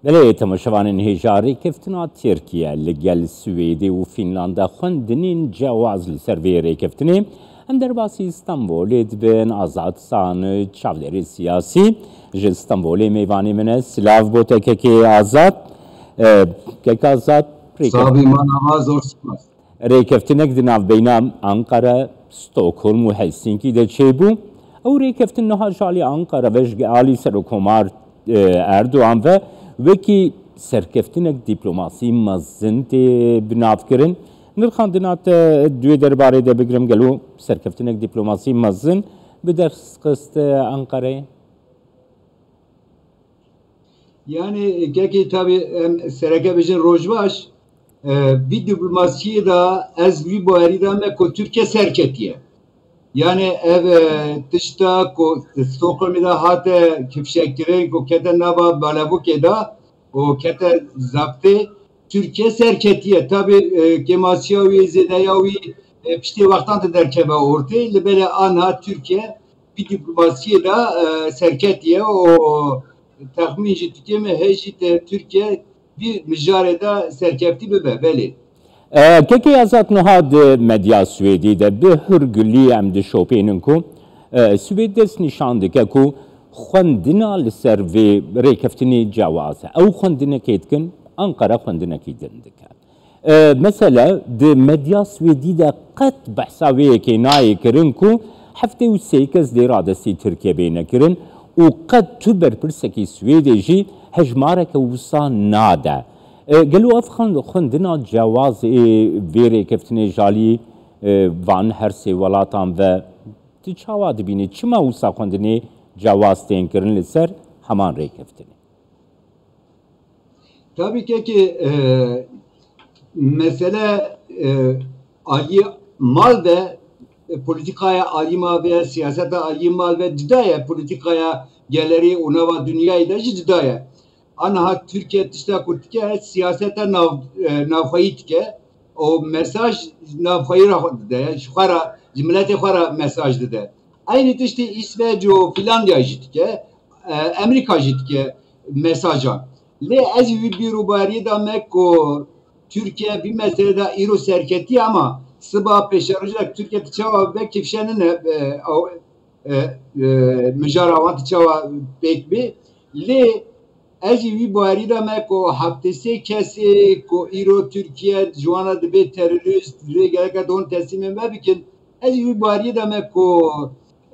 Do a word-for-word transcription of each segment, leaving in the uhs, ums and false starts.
Belê, temaşevanên hêja, rêkeftina Tirkiye li gel Swêdê û Fînlanda xwendinên cewaz li ser vê rêkeftinê. Em derbasî Stenbolê dibin. Azad Sanû, çavdêrê siyasî ji Stenbolê mêvanê min e. Silav bo te kekê Azad. E, kek Azad, rêkef- Savî manava zor spas. Rêkeftinek di navbeyna Ankara, Stockholm û Helsinki de çêbû. Ew rêkeftin niha ji alî Ankara ve ji alî Serokkomar, e, Erdogan ve wekî serkeftinek dîplomasî mezin tê binavkirin. Nirxandina te di wê derbarê de bigrim, gelo serkeftinek dîplomasî mezin bi dest xist Ankarayê? Yani, kekê tabi em sereke bijin rojbaş, e, vî diplomasiyê de ez vî bawerî de me ku Tirkiye serketiye. Yani ev, e, tişta ku Stockholmê de hate kifşekirin, ku kete nava balebûkê de û kete zaptê, Tirkiye serketiye. Tabi, e, kêmasiya wî, zêdeya wî, e, piştê wextan de derkeve ortê. Li belê anha Tirkiye vî diplomasiyê de, e, serketiye û texmîn jî dike me hê jî te Tirkiye vî mijarê de serkeftî bibe, belê. E, kekê Azad, niha di medya Swêdî de bi hurgulî em dişopînin ku, e, Swêd dest nîşan dike ku xwendina li ser vê rêkeftinê cewaz e. Ew xwendinekê dikin, Ankara xwendinekî din dike. E, mesele di medya Swêdî de qet behsa vê yekê nayê kirin ku heftê û sê kes dê radestî Tirkiye bêne kirin û qet tu berpirsekî Swêdê jî hejmareke wisa nade. E, gelo ev xwend-, xwendina cewaz ê vê rêkeftinê ji alî, e, van her sê welatan ve tu çawa dibînî? Çima wisa xwendinê cewaz tên kirin li ser heman rêkeftinê? Tabii ki, ki, e, mesele, e, alî mal ve, e, politikaya alî mal ve, siyaseta alî mal ve cida ye, politikaya gelerî û nava dinyayê de jî cida ye. Aniha Tirkiye tişta ku dike, siyaseta nav-, e, navxweyî dike û mesaj navxweyî re xwe dide, ji xwe re, ji miletê xwe re mesaj dide. Eynî tiştî Îsveç û Finlandiya jî dike, e, Amerîka jî dike mesajan. Lê ez jî wî bîr û bariyê de me ku Tirkiye vî meselê de îro serketiye, ama siba pêşerojê de Tirkiye di çawa be kifşe nine, e, ew, e, e, mijara wan di çawa pêk bê. Lê ez jî wî bawerî de me ku heftê sê kesê ku îro Tirkiye ji wan re dibê terorîst, lê gereke di hûn teslîmê me bikin. Ez jî wî bawerî de me ku,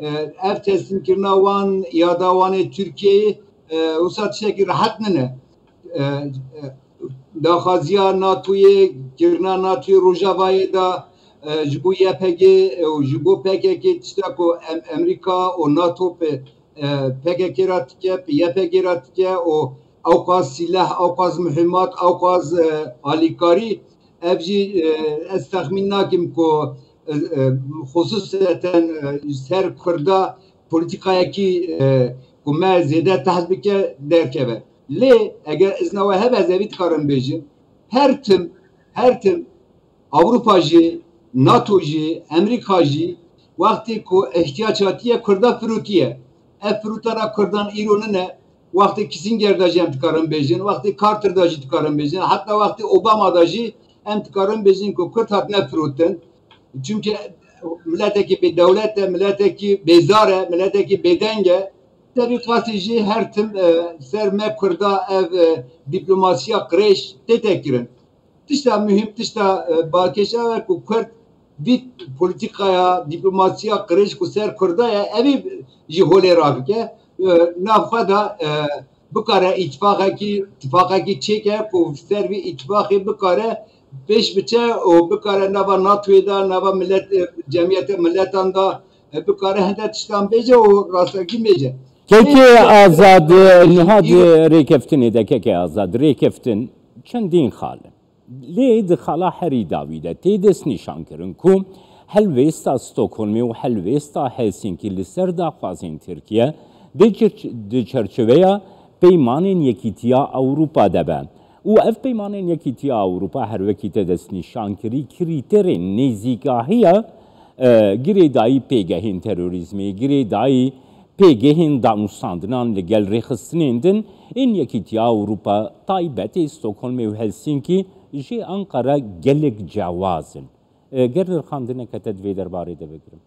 e, ev teslîmkirina wan, îada wan ê Tirkiyeyê, e, wisa tiştekî rehet nine. E, e, daxwaziya NATOyê, kirina NATOyê Rojavayê de, e, ji bo Y P G û ji bo P K K tişta ku em, Amerîka û NATO pe e, P K K re dike, Y P G re dike û ewqas sîleh, ewqas muhîmat, ewqas, e, alîkarî, ev jî, e, ez texmîn nakim ku, e, e, xusûseten, e, ser Kurda polîtîkayekî, e, ku me zêde tehs bike derkeve. Lê eger izna we hebe ez evî dikarim bêjim, her tim, her tim Ewropa jî, NATO jî, Amerîka jî wextê ku îhtiyac hatiye Kurda firotiye. Ev firotana Kurdan îro nine, wextê Kissinger de jî em dikarin bêjin, wextê Carter de jî dikarin bêjin, heta wextê Obama de jî em dikarin bêjin ku Kurd hatine firotin. Çimkî miletekî bêdewlet e, miletekî bêzar e, miletekî bêdeng e. Serî qasî jî her tim, e, ser me Kurda ev, e, diplomasiya qirêj tête kirin. Tişta muhîm, tişta, e, balkêş ew e ku Kurd vî polîtîkaya, dîplomasiya qirêj ku ser Kurda ye, evî jî holê ravike, e, nav xwe de, e, bikare îtîfaqekî, tifaqekî çêke ku ser vî îtîfaqê bikare pêş biçe û bikare nava NATOyê de, nava milet, e, Cemiyetê Miletan de, e, bikare hinde tiştan bêje û rastekî bêje. Kekê Azad, e, niha di rêkeftinê de, kekê Azad, rêkeftin çendîn xal in. Lê di xala herî dawî de tê destnîşankirin ku helwêsta Stockholmê û helwêsta Helsinkî li ser daxwazên Tirkiye di çerç-, di çerçeveya peymanên Yekîtiya Ewropa de be. Û ev peymanên Yekîtiya Ewropa, her wekî te destnîşankirî, krîterên nêzîkahiya, e, girêdayî pêgehên terorîzmê, girêdayî Pêgehên danûstandinan li gel rêxistinên din ên Yekîtiya Ewropa, taybetê Stockholmê û Helsinkî, ji Ankara gelek cewaz in. E, ger nirxandineke te di vê derbarê de bigirim.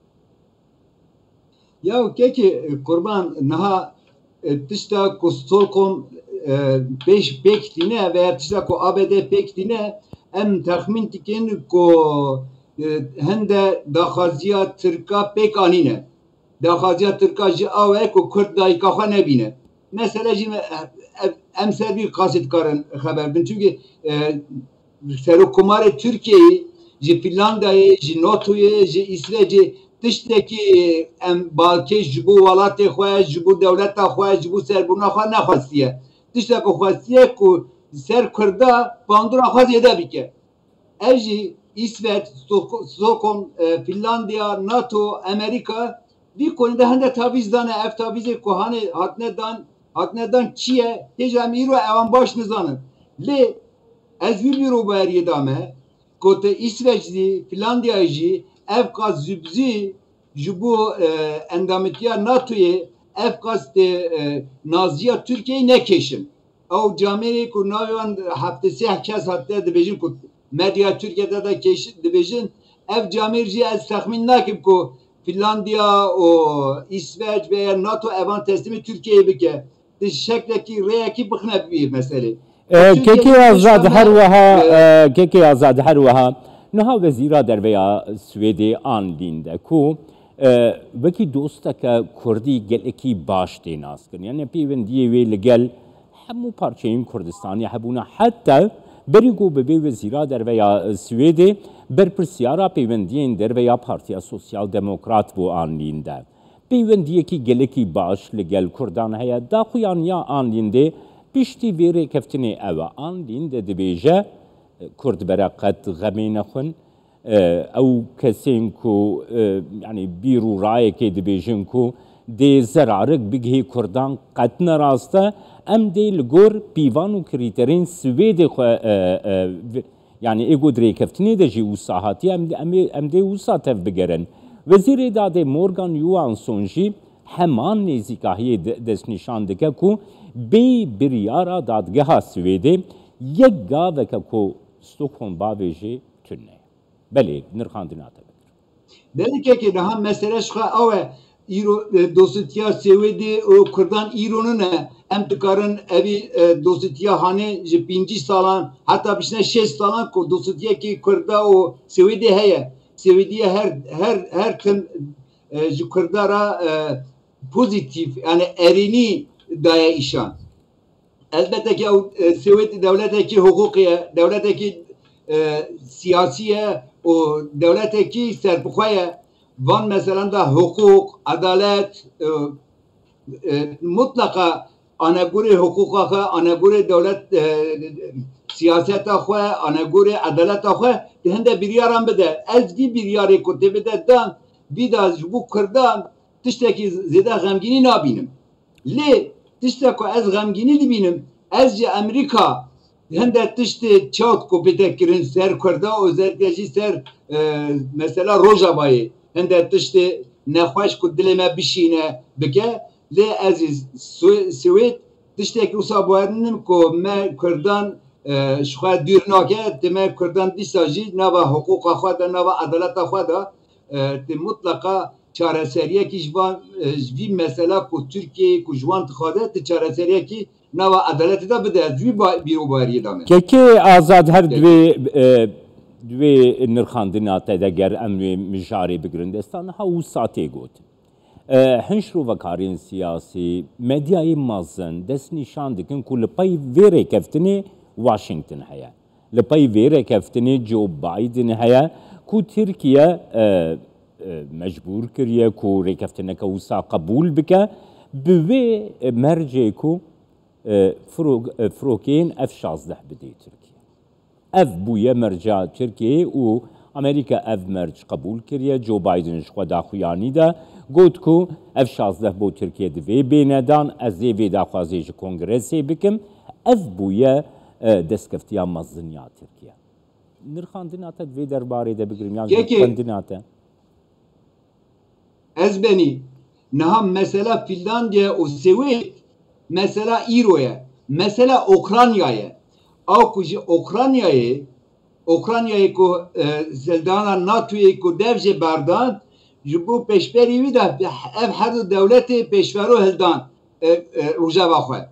Ya kekê, e, Qurban, niha, e, tişta ku Stockholm, e, pêş pêk tîne veya tişta ku A B D pêk tîne, em texmîn dikin ku, e, hende daxwaziya Tirka pêk anîne. Daxwaziya Tirka ji aw e ku Kurd dayika xwe nebîne. Mesele jî me, e, e, em ser vî qasî dikarin xeber bin. Çimkî, e, Serokkomarê Tirkiyeyê, ji Fînlandiyayê, ji NATOyê, ji Îsvecê tiştekî em balkêş ji bo welatê xwe, ji bo dewleta xwe, ji bo serbûna xwe nexwestiye. Tiştek ku xwestiye ku ser Kurda bandora xwe zêde bike. Ev jî Îsveç, Stok- Stockholm, e, Fînlandiya, NATO, Amerîka vî konî de hende tavîz dane. Ev tavîzê ku hanê hatine dan, hatine dan çi ye? Hêja em îro ewan baş nizanin. Lê ez wî bîrobariyê dame ku te Îsveç jî, Fînlandiya jî ev qas zûbzî ji bo, e, endametiya NATOyê ev qas tê, e, naziya Tirkiyeyê nekêşin. Ew camêrê ku navê wan heftê sê kes hatine dibêjin ku medya Tirkiye de de kêşin dibêjin, ev camêr jî ez texmîn nakim ku Fînlandiya û Îsveç veya NATO evan teslîmê Tirkiyeyê bike. Di şeklekî rêyekî bixine vî meselê. E, Tirkiye Kekê jî Azad pêşa me, her wiha, e, e, Kekê Azad her wiha niha Wezîra Derve ya Swêdê Ann Linde ku, e, wekî dosteke Kurdî gelekî baş tê naskirin. Yani pêwendiyê wê li gel hemû parçeyên Kurdistanê hebûna, heta berî ku bibe Wezîra Derve ya Swêdê, berpirsiyara pêwendiyên derve ya Partiya Sosyal Demokrat bû Ann Linde. Pêwendiyekî gelekî baş li gel Kurdan heye. Daxuyaniya Ann Lindê piştî vê rêkeftinê ew e. Ann Linde dibêje, Kurd bere qet xemê nexwin. E, ew kesên ku, e, yani bîr û rayekê dibêjin ku dê zerarik bigihê Kurdan qet ne rast e. Em dê li gor pîvan û krîterên Swêdê xwe, e, e, vi- yani ê ku di rêkeftinê de jî wisa hatiye, em, em, ê- em dê wisa tev bigerin. Wezîrê Dadê Morgan Johansson jî heman nêzîkahiyê de- destnîşan dike ku bê biryara dadgeha Swêdê yek gaveke ku Stockholm bavêjê tune. Belê, nirxandina te bigirim. Belê kekê, niha mesele ji xwe ew e, îro, e, dostîtiya Swêdê û Kurdan îro nine. Em dikarin evî, e, dostîtiya hanê ji pêncî salan heta bişine şêst salan ku dostîtiyekî Kurda û Swêdê heye. Swêdiye her, her, her tim, e, ji Kurda re, e, pozîtîf, yani erênî daye îşan. Elbette ki ew, e, Swêd dewletekî hiqûqî ye, dewletekî, e, siyasî ye û dewletekî serbixwe ye. Van meselan de hiqûq, edalet, e, e, mutleqa anegorê hiqûqa xwe, anegorê dewlet, e, siyaseta xwe, anegorê edaleta xwe di hinde biryaran bide. Ez vî biryarê ku tê bide dan, vî de ji bo Kurdan tiştekî zêde xemgînî nabînim. Lê tiştek ku ez xemgînî dibînim, ez ji Amerîka hinde tiştê çewt ku bide kirin ser Kurda û özellikle jî ser, e, mesela Rojavayê hinde tiştê nexweş ku dilê me bişîne bike. Lê ez jî Swe- Swêd tiştekî wisa bawer nidim ku me Kurdan, e, ji xwe dûr nake, tê me Kurdan dîsa jî nava hiqûqa xwe de, nava edaleta xwe de, e, tê mutleqa çareseriyekî ji van, e, ji vî mesela ku Tirkiyeyê ku ji wan dixwaze, ti çareseriyekî nava edaletê de bide. Ez wî ba- bîrobariyê de me. Kekê Azad, her Kekê. Divê, e, divê nirxandina te de ger em wê mijarê bigirin dest, niha wisa tê gotin. E, hin şrovekarên siyasî, medyayê mezin dest nîşan dikin ku li pey vê rêkeftinê Washington heye. Li pey vê rêkeftinê Joe Biden heye ku Tirkiye, e, e, mecbûr kiriye ku rêkeftineke wisa qebûl bike, bi wê mercê ku, e, firo- e, firokeyên F şazdeh bidê Tirkiye. Ev bûye merca Tirkiyeyê û Amerîka ev merc qebûl kiriye. Joe Biden ji xwe daxuyanî de got ku F şazdeh bo Tirkiye divê bêne dan, ez ê vê daxwazê ji Kongresê bikim. Ev bûye, e, destkeftiya mezin ya Tirkiye. Nirxandina te di vê derbarê de bigirim, yan jî Kekê, xwendina te? Ez benî. Niha mesela Finlandiya û Swêd mesela îro ye. Mesela Ukrayna ye. Ew ku ji Ukraynayê, Ukraynayê ku e, hildana NATOyê ku dev jê berdan, ji bo pêşberî wî de ev her du dewletê pêşvero hildan e, e, rojeva xwe.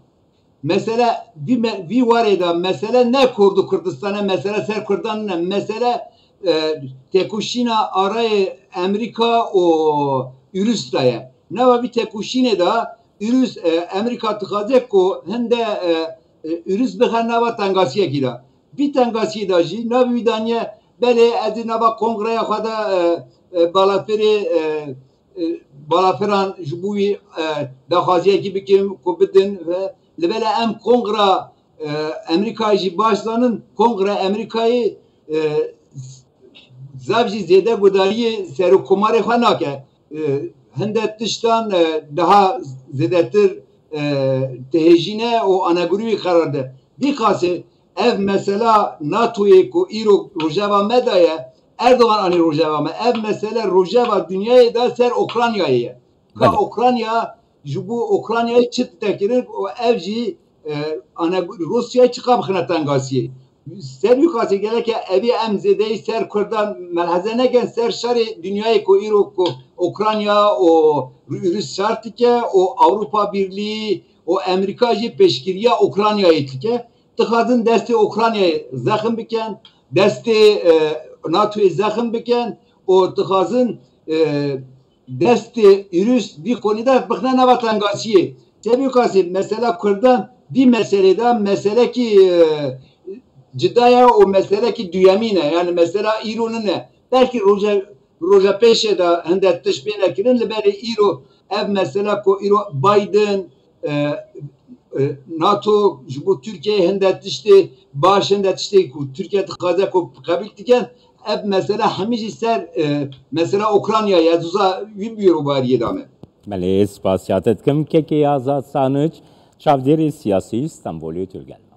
Mesele vî, me, vî warê de mesele ne Kurd û Kurdistan e, mesele ser Kurdan ne, mesele e, têkoşîna arayê Amerîka û Ûrûs de ye. Nava vî têkoşînê de Ûrûs, e, Amerîka dixwaze ku hinde e, e, Ûrûs bixe nava tengasiyekî de. Vî tengasiyê de jî navê wî daniye, belê ez ê nava kongreya xwe de e, e, balafirê e, e, balafiran ji bo wî e, daxwaziyekî bikim ku bidin ve li bela em kongra e, Amerîkayê jî baş zanin, kongra Amerîkayê e, zaf jî zêde gudariyê serokkomarê xwe nake. E, hinde tiştan e, daha zêdetir e, dihêjîne û anegurî wî qerar de. Vî qasê ev mesela NATOyê ku îro rojeva me de ye, Erdogan anî rojeva me. Ev mesele rojeva dinyayê de ser Ukraynayê ye. Ka Belê. Ukrayna, ji bo Ukraynayê çi dite kirin û ev jî e, ane Rûsyayê çiqa bixine tengasiyê. Ser wî qasê gereke evî em zêdeyî ser Kurdan melheze nekin, ser şerê dinyayê ku îro ku Ukrayna û Rû-, Rûs şart dike û Ewropa Birlî û Amerîka jî pêşgiriya Ukraynayê dike. Dixwazin destê Ukraynayê zexm bikin, destê e, NATOyê zexm bikin û dixwazin e, destê Ûrûs vî konî de bixine nava tengasiyê. Tevî kasê mesela Kurdan vî meselê de meselekî e, cida ye û meselekî duyemîn e. Yani mesela îro nine. Belkî roje, roja pêşê de hinde tişt bêne kirin, li berê îro ev mesela ku îro Biden e, e, NATO ji bo Tirkiyeyê hinde tiştê baş, hinde tiştê ku Tirkiye dixwaze ku qebîl dikin, ev mesela hemî jî ser e, mesela Ukraynayê, ez uza wî bîrobariyê dame. Belê, spasiya te dikim, Kekê Azad Sanic, çavdêrê siyasî Stenbolê tu li gel me.